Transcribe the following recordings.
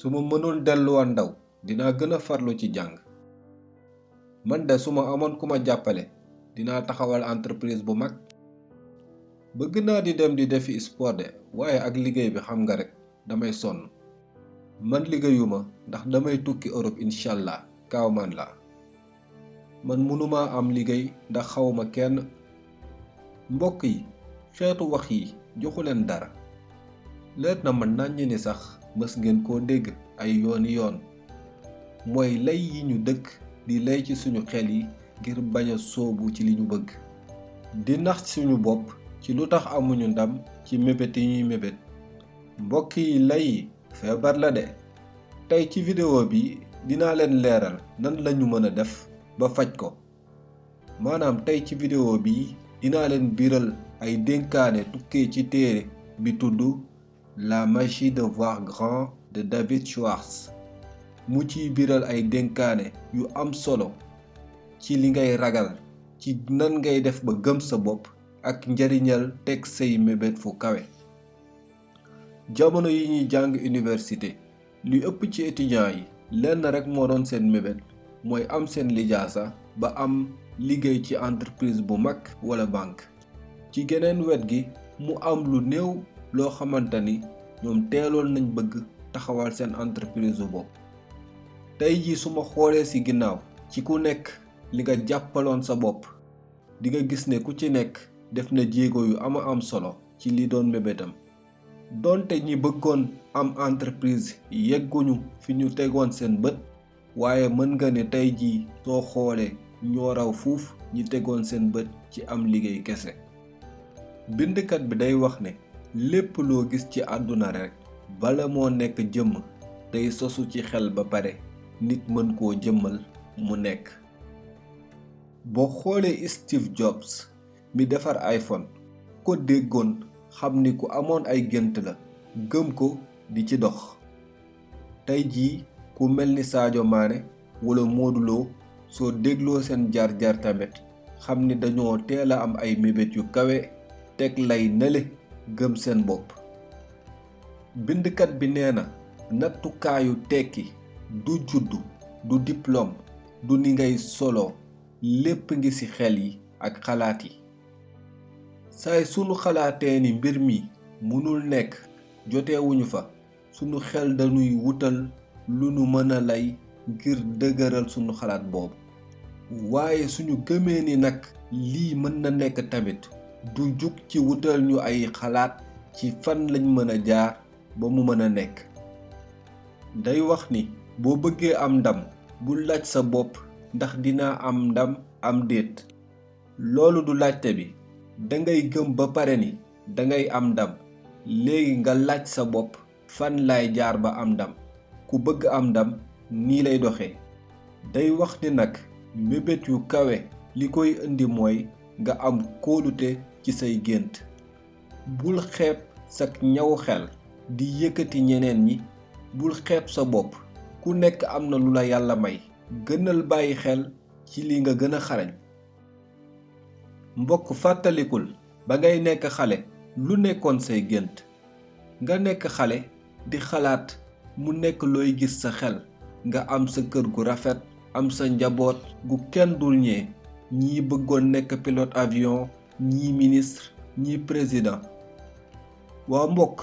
su ma mënul delluwaat ndaw dinaa gën a farlu ci jàng. Man de su ma amoon ku ma jàppale dinaa taxawal entreprise bu mag. bëgg naa di dem di defi sport de waaye ak liggéey bi xam nga rek damay sonn. man liggéeyuma ndax damay tukki Europe inshallah kaawman la. man mënuma am liggéey ndax xawma kenn. mbokk yi xeetu wax yi joxu leen dara. leer na ma nàññ ni sax mës ngeen koo dégg ay yooni yoon. mooy lay yi ñu dëkk di lay ci suñu xel yi ngir bañ a soobu ci li ñu bëgg. di nax suñu bopp ci lu tax amuñu ndam ci mébét yi ñuy mébét. mbokk yi lay yi feebar la de. tey ci vidéo bi dinaa leen leeral nan lañu mën a def ba faj ko. maanaam tey ci vidéo bi dinaa leen biral ay dénkaane tukkee ci téere bi tudd La magie de voir grand de David Schwartz. mu ciy biral ay dénkaane yu am solo ci li ngay ragal ci nan ngay def ba gëm sa bopp ak njariñal teg say mébét fu kawe. jamono yi ñuy jàng université li ëpp ci étudiants yi lenn rek moo doon seen mébét mooy am seen lijaasa ba am liggéey ci entreprise bu mag wala banque. ci geneen wet gi mu am lu néew loo xamante ni ñoom teeloon nañ bëgg taxawal seen entreprise bu bopp. tey jii su ma xoolee ci ginnaaw ci ku nekk li nga jàppaloon sa bopp di nga gis ne ku ci nekk def na jéego yu am solo ci li doon mébétam. donte ñi bëggoon am entreprise yegguñu fi ñu tegoon seen bët waaye mën nga ne tey jii soo xoolee ñoo raw fuuf ñi tegoon seen bët ci am liggéey kese. bindkat bi day wax ne lépp loo gis ci àdduna rekk bala moo nekk jëmm day sosu ci xel ba pare nit mën koo jëmmal mu nekk. boo xoolee Steve Jobs mi defar iPhone ko déggoon xam ni ku amoon ay gént la gëm ko di ci dox. tey jii ku mel ni Sadio Mané wala Modou Lo soo dégloo seen jaar-jaar tamit xam ni dañoo teel a am ay mébét yu kawe teg lay nale gëm seen bopp. bindkat bi nee na nattukaayu tekki du juddu du diplôme du ni ngay solo lépp ngi ci xel yi ak xalaat yi. saay sunu xalaatee ni mbir mi mënul nekk jotewuñu fa sunu xel dañuy wutal lu nu mën a lay ngir dëgëral sunu xalaat boobu. waaye suñu gëmee ni nag lii mën na nekk tamit du jug ci wutal ñu ay xalaat ci fan lañ mën a jaar ba mu mën a nekk. day wax ni boo bëggee am ndam bul laaj sa bopp ndax dinaa am ndam am déet. loolu du laajte bi dangay gëm ba pare ni dangay am ndam léegi nga laaj sa bopp fan laay jaar ba am ndam. ku bëgg am ndam nii lay doxee. day wax ni nag mébét yu kawe li koy indi mooy nga am kóolute ci say gént. bul xeeb sak ñaw xel di yëkkati ñeneen ñi. bul xeeb sa bopp ku nekk am na lu la yàlla may gënal bàyyi xel ci li nga gën a xarañ. mbokk fàttalikul ba ngay nekk xale lu nekkoon say gént. nga nekk xale di xalaat mu nekk looy gis sa xel nga am sa kër gu rafet am sa njaboot gu kenn dul ñee ñii bëggoon nekk pilote avion ñii ministre ñii président. waa mbokk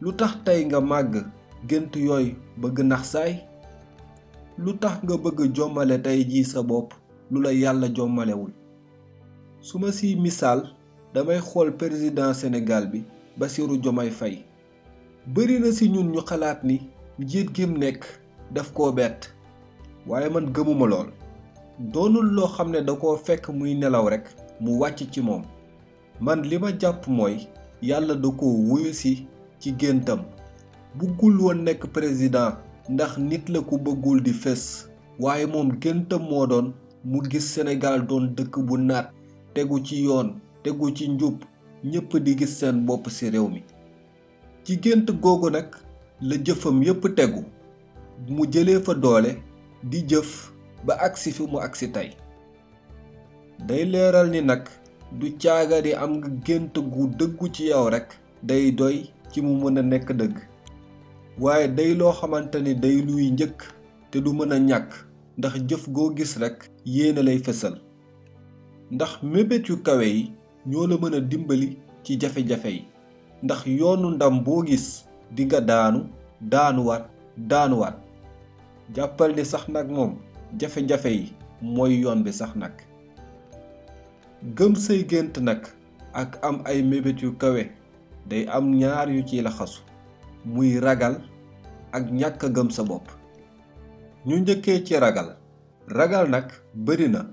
lu tax tey nga màgg gént yooyu bëgg nax saay. lu tax nga bëgg jommale tey jii sa bopp lu la yàlla jommalewul. su ma siy misaal damay xool président Sénégal bi Bassirou Diomaye Faye. bari na ci ñun ñu xalaat ni njiit gim nekk daf koo bett waaye man gëmuma lool. doonul loo xam ne da koo fekk muy nelaw rekk mu wàcc ci moom. man li ma jàpp mooy yàlla da ko wuyu si ci géntam. buggul woon nekk président ndax nit la ku bëggul di fés waaye moom géntam moo doon mu gis Sénégal doon dëkk bu naat tegu ci yoon tegu ci njub ñépp di gis seen bopp ci réew mi. ci gént googu nag la jëfam yépp tegu mu jëlee fa doole di jëf ba agsi fi mu agsi tey. day leeral ni nag du caaga di am nga gént gu dëggu ci yow rekk day doy ci mu mën a nekk dëgg. waaye day loo xamante ni day luy njëkk te du mën a ñàkk ndax jëf goo gis rekk yéene lay fësal. ndax mébét yu kawe yi ñoo la mën a dimbali ci jafe-jafe yi, ndax yoonu ndam boo gis dinga daanuwaat jàppal ni sax nag moom jafe-jafe yi mooy yoon bi sax nag. gëm say gént nag ak am ay mébét yu kawe day am ñaar yu ciy laxasu, muy ragal ak ñàkk a gëm sa bopp. ñu njëkkee ci ragal nag bari na.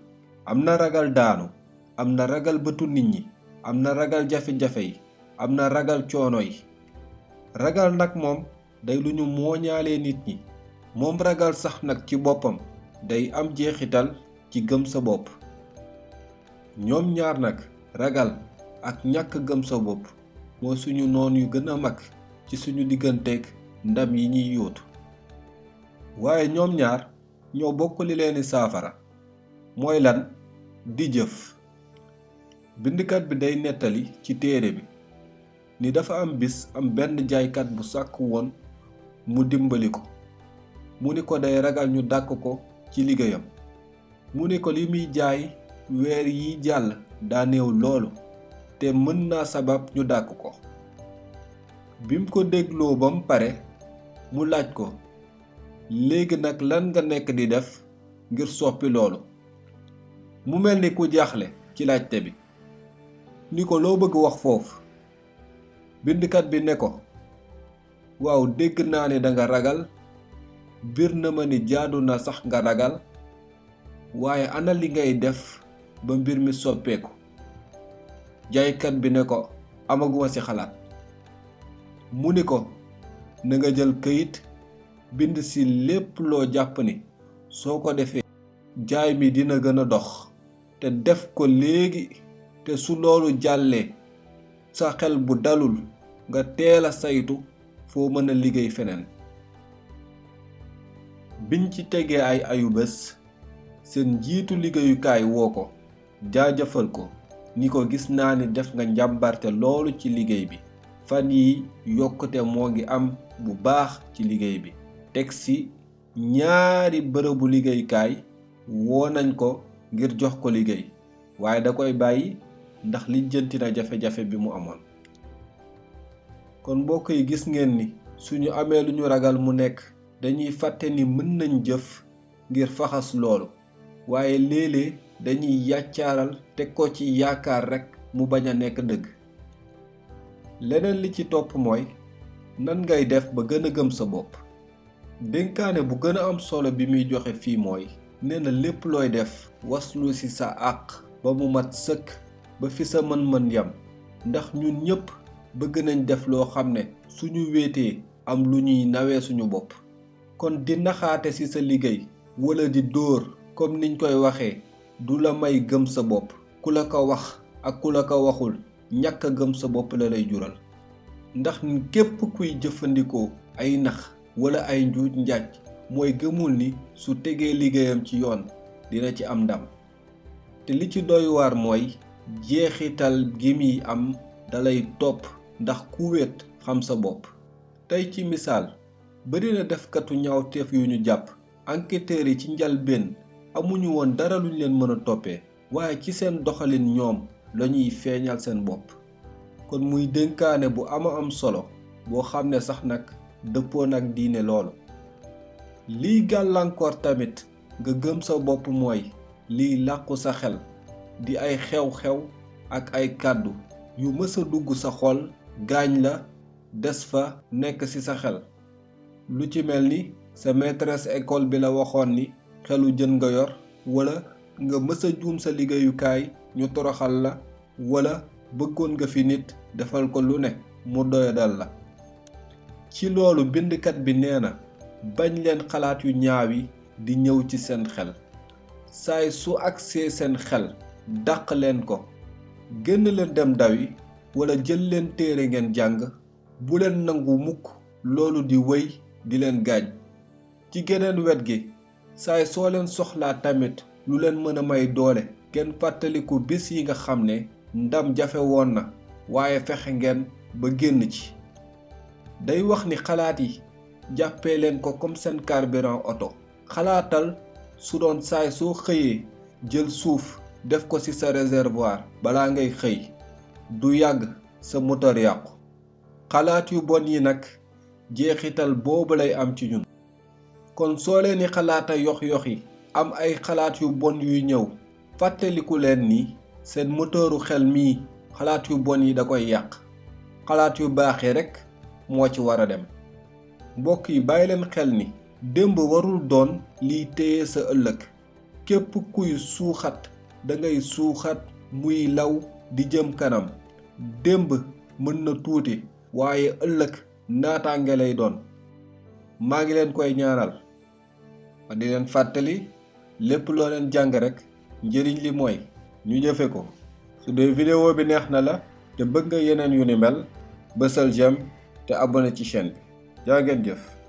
am na ragal daanu, am na ragal bëtu nit ñi, am na ragal jafe-jafe yi, am na ragal coono yi. ragal nag moom day lu ñu mooñaalee nit ñi. moom ragal sax nag ci boppam day am jeexital ci gëm sa bopp. ñoom ñaar nag, ragal ak ñàkk gëm sa bopp, moo suñu noon yu gën a mag ci suñu digganteeg ndam yi ñuy yóotu. waaye ñoom ñaar ñoo bokk li leeni saafara. mooy lan? di jëf. bindkat bi day nettali ci téere bi ni dafa am bis am benn jaaykat bu sàkk woon mu dimbali ko. mu ni ko day ragal ñu dàkk ko ci liggéeyam. mu ni ko li muy jaay weer yi jàll daa néew loolu te mën naa sabab ñu dàkk ko. bim ko dégloo ba mu pare mu laaj ko, léegi nag lan nga nekk di def ngir soppi loolu? mu mel ni ku jaaxle ci laajte bi, ni ko loo bëgg wax foofu? bindkat bi ne ko, waaw, dégg naa ne danga ragal, bir na ma ni jaadu na sax nga ragal, waaye ana li ngay def ba mbir mi soppeeku? jaaykat bi ne ko, amaguma ci xalaat. mu ni ko, na nga jël këyit bind ci lépp loo jàpp ni soo ko defee jaay mi dina gën a dox, te def ko léegi, te su loolu jàllee sa xel bu dalul nga teel a saytu foo mën a liggéey feneen. biñ ci tegee ay ayubés, seen njiitu liggéeyukaay woo ko jaajëfal ko ni ko, gis naa ni def nga njàmbarte loolu ci liggéey bi. fan yi yokkute moo ngi am bu baax ci liggéey bi. teg ci ñaari bërëbu liggéeyukaay woo nañ ko ngir jox ko liggéey, waaye da koy bàyyi ndax lijjanti na jafe-jafe bi mu amoon. kon mbokk yi, gis ngeen ni suñu amee lu ñu ragal mu nekk, dañuy fàtte ni mën nañ jëf ngir faxas loolu, waaye léeg-léeg dañuy yàccaaral teg ko ci yaakaar rekk mu bañ a nekk dëgg. leneen li ci topp mooy nan ngay def ba gën a gëm sa bopp. dénkaane bu gën a am solo bi muy joxe fii mooy, nee na lépp looy def waslu ci sa àq ba mu mat sëkk, ba fi sa mën-mën yam, ndax ñun ñépp bëgg nañ def loo xam ne suñu wéetee am lu ñuy nawee suñu bopp. kon di naxaate ci sa liggéey wala di dóor comme niñ koy waxee du la may gëm sa bopp. ku la ko wax ak ku la ko waxul, ñàkk a gëm sa bopp la lay jural. ndax képp kuy jëfandikoo ay nax wala ay njuuj njaaj mooy gëmul ni su tegee liggéeyam ci yoon dina ci am ndam. te li ci doy waar mooy jeexital gi muy am dalay topp, ndax ku wéet xam sa bopp. tey ci misaal, bari na defkatu ñaawteef yu ñu jàpp. enquêteurs yi ci njalbeen amuñu woon dara luñ leen mën a toppee, waaye ci seen doxalin ñoom lañuy feeñal seen bopp. kon muy dénkaane bu am solo boo xam ne sax nag dëppoo nag diine loolu. liy gàllankoor tamit nga gëm sa bopp mooy liy làqu sa xel, di ay xew-xew ak ay kàddu yu mës a dugg sa xol, gaañ la, des fa nekk ci sa xel. lu ci mel ni sa maîtresse école bi la waxoon ni xelu jën nga yor, wala nga mës a juum sa liggéeyukaay ñu toroxal la, wala bëggoon nga fi nit defal ko lu ne mu doyadal la. ci loolu bindkat bi nee na, bañ leen xalaat yu ñaaw yi di ñëw ci seen xel. saay su agsee seen xel, dàq leen ko. génn leen dem dawi wala jël leen téere ngeen jàng. bu leen nangu mukk loolu di wéy di leen gaañ. ci geneen wet gi, saay soo leen soxlaa tamit lu leen mën a may doole, ngeen fàttaliku bis yi nga xam ne ndam jafe woon na, waaye fexe ngeen ba génn ci. day wax ni xalaat yi jàppee leen ko comme seen carburant oto. xalaatal su doon saay soo xëyee jël suuf def ko ci sa réservoir balaa ngay xëy du yàgg sa moteur yàqu. xalaat yu bon yi nag jeexital boobu lay am ci ñun. kon soo leen di xalaata yox-yoxi am ay xalaat yu bon yuy ñëw fàttaliku leen ni seen moteuru xel mii xalaat yu bon yi da koy yàq. xalaat yu baax yi rekk moo ci war a dem. mbokk yi bàyyi leen xel ni démb warul doon liy téye sa ëllëg. képp kuy suuxat dangay suuxat muy law di jëm kanam. démb mën na tuuti waaye ëllëg naataange lay doon. maa ngi leen koy ñaanal. ma di leen fàttali lépp loo leen jàng rekk njëriñ li mooy ñu jëfe ko. su dee vidéo bi neex na la te bëgg nga yeneen yu ni mel bësal j'aime te abonné ci chaîne bi. jaa ngeen jëf.